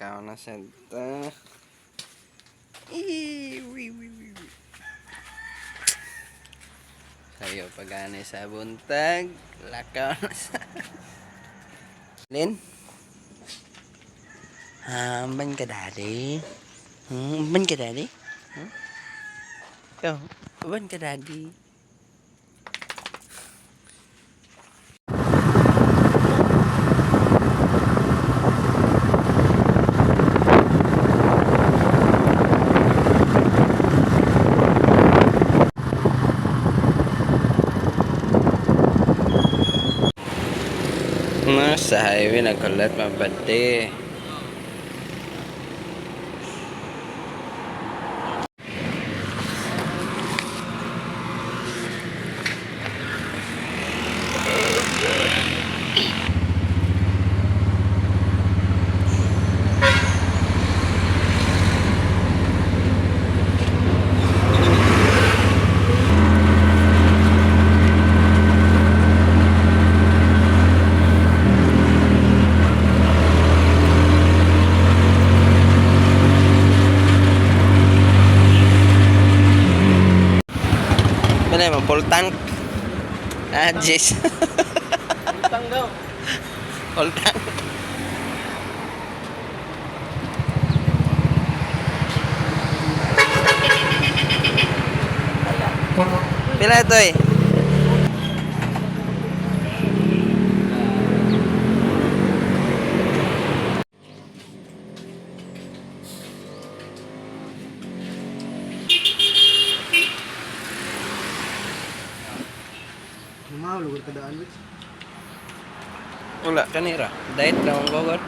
Lakaw na siya. Ta. Ii, wee, wee, wee, wee. Sayo pagani sa buntag. Lakaw na sa. Lin? Amban ka, daddy? Amban ka, daddy? Hmm? Ikaw, amban ka, daddy? Nasa highway nagkulat mabade. Ano mo, full tank? Ah, jeez. Utang daw. Full tank. Pila ito eh? Lumahulog ka daan, Rich. Wala, kanira. Diet na akong gogor.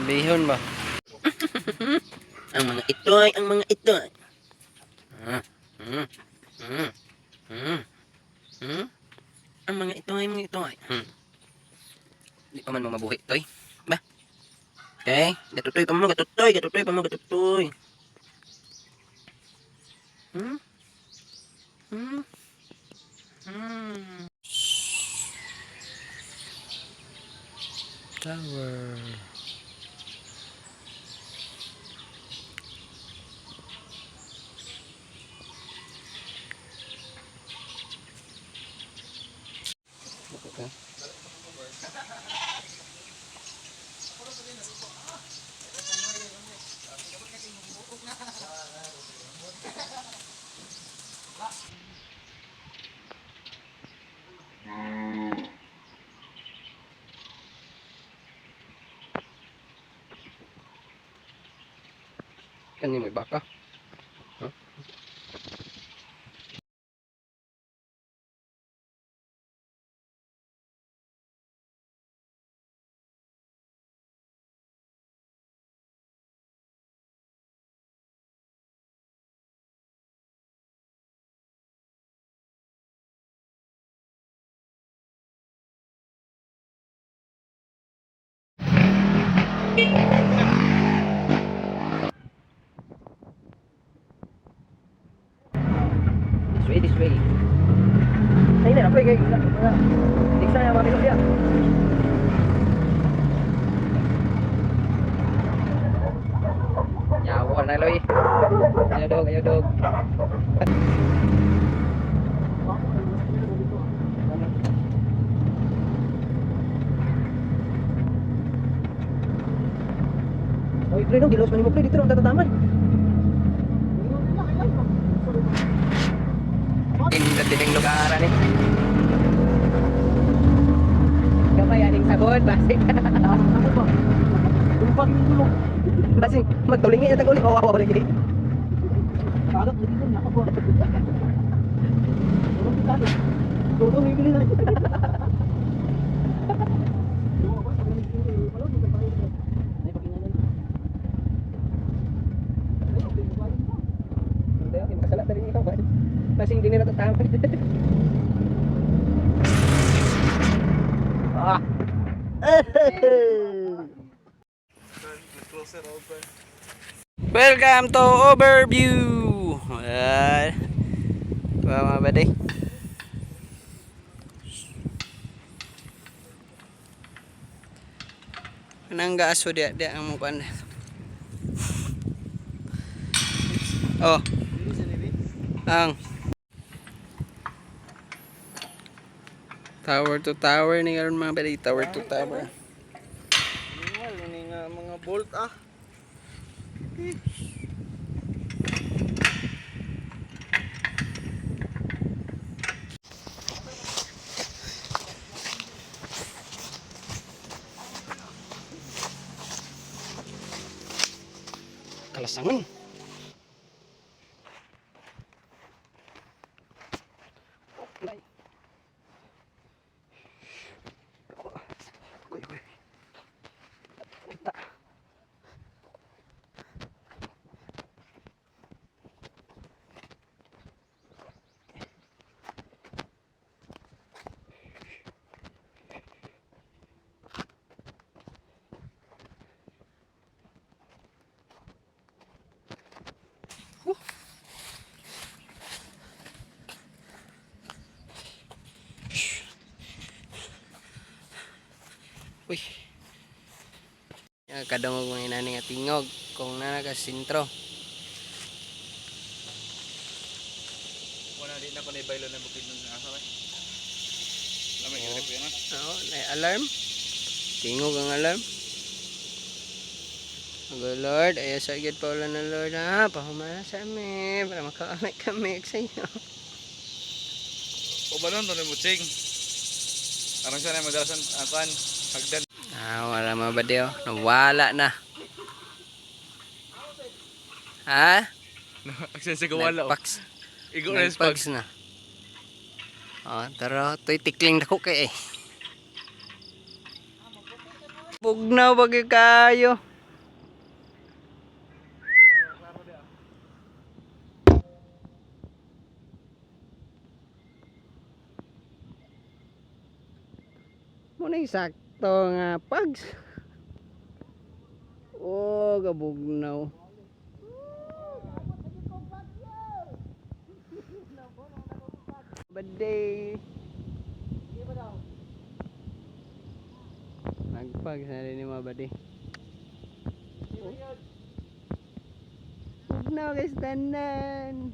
Bihon ba? Ang mga itoy, ang mga itoy. Hmm, hmm, hmm, hmm, hmm. Ang mga itoy, mga itoy. Di pa man mamabuhi, toy. Ba? Okay, gatutoy pa mo, gatutoy, gatutoy pa mo, gatutoy. Hmm? Hmm? Hmm. Tower. Okay. Kani may baka. Huh? This way, this way. Ay, na, pre, kay. Diksa na mga siya. Yawa na loy. Ayaw dog, ayaw dog. Oy, pre, no, gilos man mo pre dito ang tatataman. Hindi lugar ani. Gamay aning sabon, basig. Tumpak yung tulog. Basig magtulingi na tag-uli. Oh, wow, lagi. Kagat, lagi ko, nako ba? Tulog yung talo. Tulog, bibili na. Hindi, okay, makasala ta rin ikaw. Basig hindi nila tataman. Ah. Welcome to Overview! Ayan. Diba mga buddy? Kanang gaaso diya diya ang mukuan. Oh. Ang tower to tower ni karon mga bali, tower to tower. Minimal ni nga mga bolt ah. Kalasangan. Uy. Kadungog mga inani nga tingog kung nana ka sentro. Wala di na ko na baylo na bukid nun sa asa ba. Lamay oh. Grip yan ah. Oo, na alarm. Tingog ang alarm. Go Lord, ayaw sa igid pa ulan ng Lord ha. Pahumana sa amin para makaamit kami sa inyo. O ba nun mo ching. Aron siya na madalasan akuan hagdan. Ah, wala mga badyo. Nawala na. Ha? Aksesyo ko wala. Oh. Nagpaks. Igo na Nagpags na. Oh, tara, to'y tikling dako kay eh. Bugnaw bagay kayo. Muna yung sakto nga pags. Oh, gabugnaw. Birthday. Nagpag sa rin ni mga badi. Bugnaw guys tanan.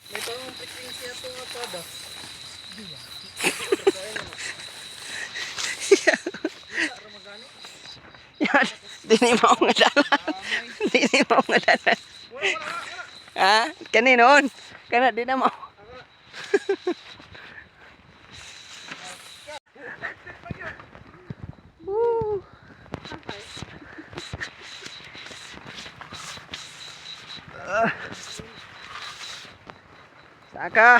May pang frequency ato nga pa ba? Yan, dili mo nga dala. Dili mo nga dala. Ha? Kani noon. Kana di na mo. Woo. Ah. Saka.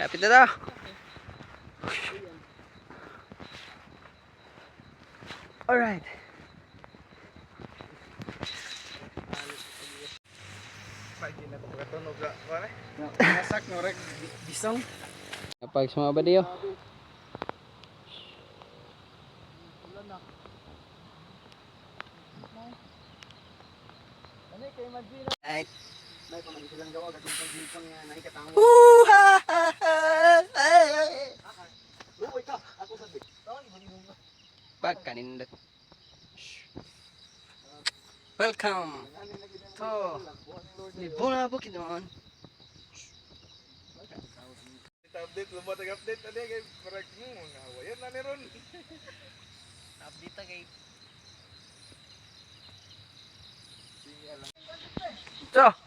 Lapit na to. Alright. Pagi na ko katunog ka. Pare. Nasak no rek bisong. Kapag sumaba diyo. Ay. Nay pa man silang gawa katong paghilpon nga naikatamo. Luoy ka. Ako sa big. Pagkanindot. Welcome to Libuna Bukidnon. Update lumot ang update ani kay parag ngawayan na ni ron. Update kay. So.